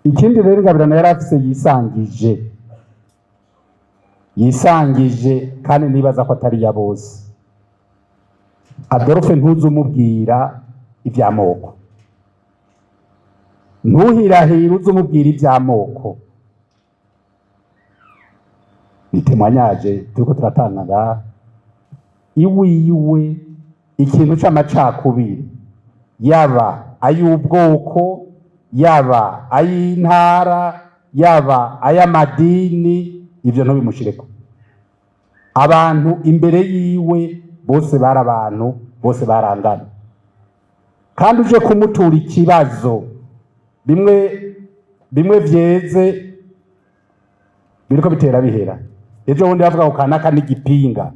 Ikindi rero, ingabirano yari afise yisangije kandi nibaza ko atari ya bose. Adolphe ntuzi umubwira iby'amoko, ntuhirahire uze umubwira iby'amoko. Ni témoignage turiko turatanga ngaha. Iwiwe ikintu c'amacakubiri, yaba ay'ubwoko, yaba ay'intara, yaba ay'amadini, ivyo ntubimushireko. Abantu imbere yiwe bose bari abantu, bose barangana. Kandi uje kumutura ikibazo, bimwe bimwe vyeze biriko bitera bihera. Ejo bundi bavuga ngo kanaka n'igipinga,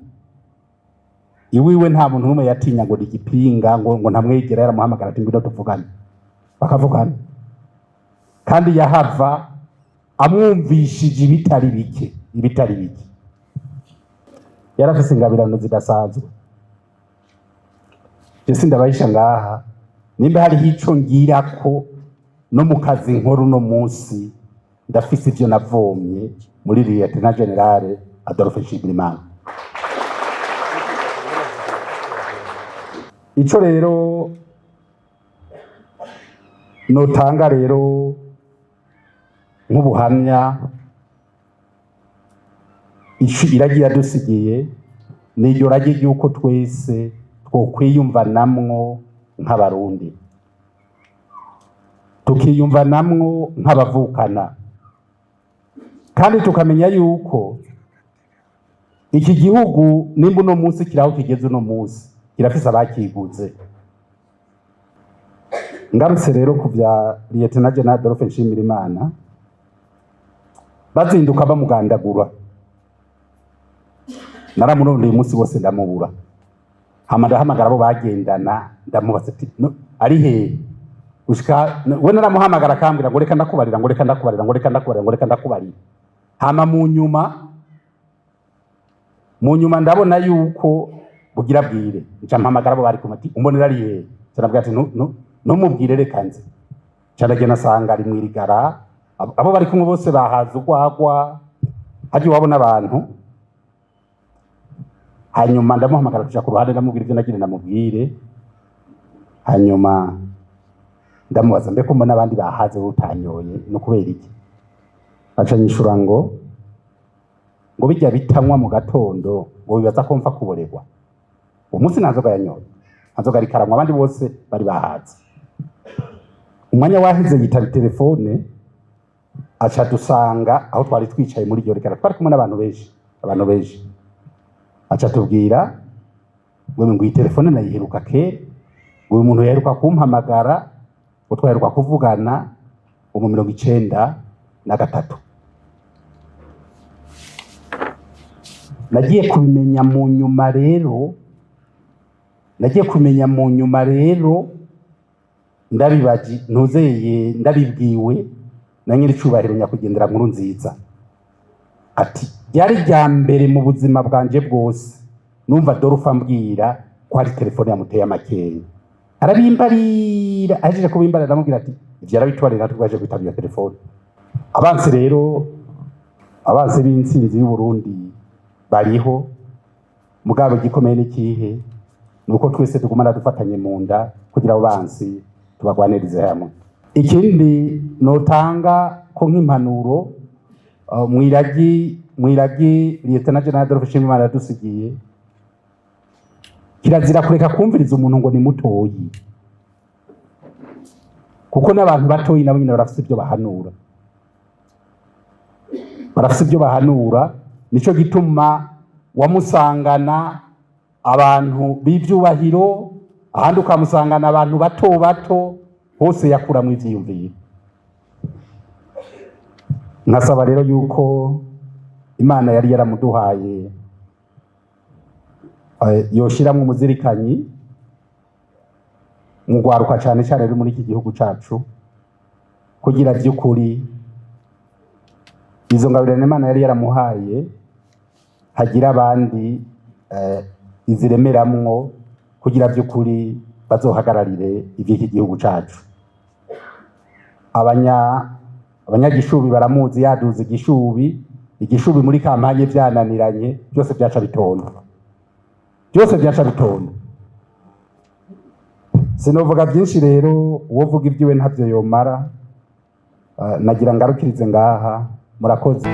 iwiwe nta muntu n'umwe yatinya ngo ni igipinga, ngo ntamwegera. Yaramuhamagara ati: "Ngwino tuvugane", bakavugana, kandi yahava amwumvishije ibitari bike, ibitari bike. Yarafise ingabirano zidasanzwe. Je sindabahisha ngaha, nimba hariho ico ngirako no mu kazi nkora uno munsi, ndafise ivyo navomye muri Lieutenant Général Adolphe Nshimirimana. Ico rero notanga rero nk'ubuhamya, ico iragiye yadusigiye ni iryo rage ry'uko twese twokwiyumvanamwo nk'Abarundi, tukiyumvanamwo nk'abavukana, kandi tukamenya yuko iki gihugu nimba uno munsi kiraho kigeze uno munsi, kirafise abakiguze. Ngarutse rero ku bya Lieutenant General Adolphe Nshimirimana, bazinduka bamugandagura, naramurondeye umunsi wose ndamubura. Hama ndahamagara abo bagendana, ndamubaza ati: "No, ari hehe?" Gushika we naramuhamagara akambwira ngo: "Reka ndakubarira", ngo: "Reka ndakubarira", ngo: "Reka ndakubarira", ngo: "Reka ndakubarira". Hama mu nyuma ndabona yuko bugira bwire, nca mpamagara abo bari kumwe ati: "Umbonera ari hehe?" Nca ndabwira ati: "Ntumubwire, reka nze." Nca ndagenda nsanga ari mw'irigara, abo bari kumwe bose bahaze urwagwa, hagiye iwabo n'abantu. Hanyuma ndamuhamagara tuja ku ruhande, ndamubwira ivyo nagira ndamubwire. Hanyuma ndamubaza: "Mbeko mbona abandi bahaze, wowe utanyoye, no kubera iki?" Aca nyishura ngo bijya bitanywa mu gatondo, ngo bibaza ko mfa kuborerwa. Uwo munsi nta nzoga yanyoye, nta nzoga ariko aranywa, abandi bose bari bahaze. Umwanya waheze yitaba telefone, aca dusanga aho twari twicaye muri iryo rigara, twari kumwe n'abantu benshi, abantu benshi. Aca tubwira ngo iyi telefone nayiheruka kera, ngo uyu muntu yaheruka kumpamagara, ngo twaheruka kuvugana mu 93. Nagiye kubimenya mu nyuma rero, nagiye kumenya mu nyuma rero, ndabibaji ntuzeye, ndabibwiwe na nyiricubahiro nyakwigendera Nkuru Nziza, ati: "Ryari rya mbere mu buzima bwanje bwose numva Adolphe ambwira ko hari telefone yamuteye amakenga." Arabimbarira, ahejeje kubimbarira aramubwira ati: "Ivyo arabitubarira, natwe twaje kwitaba iyo telefone." Abansi rero, abansi b'intsinzi y'u Burundi bariho, mugabo igikomeye n'ikihe? Nuko twese tugumana dufatanye mu nda kugira abo bansi tubagwanirize hamwe. Ikindi notanga ko nk'impanuro, mwiragi Lieutenant General Adolphe Nshimirimana yadusigiye, kirazira kureka kumviriza umuntu ngo ni mutoyi, kuko n'abantu batoyi nabo nyine barafise ibyo bahanura, barafise ibyo bahanura. Nico gituma wamusangana abantu b'ivyubahiro, ahandi ukamusangana abantu bato bato, hose yakuramwo ivyiyumviro. Nkasaba rero yuko Imana yari yaramuduhaye yoshiramwo umuzirikanyi mu rwaruka, cane cane ruri muri iki gihugu cacu, kugira vy'ukuri izo ngabirano Imana yari yaramuhaye hagira abandi iziremeramwo, kugira vy'ukuri bazohagararire ivy'iki gihugu cacu. Abanya Abanyagishubi baramuzi, yaduza igishubi, igishubi muri campagne vyananiranye, byose byaca bitonda, byose byaca bitonda. Sinovuga byinshi rero, uwovuga ibyiwe ntabyo yomara. Nagira ngarukirize ngaha, murakoze.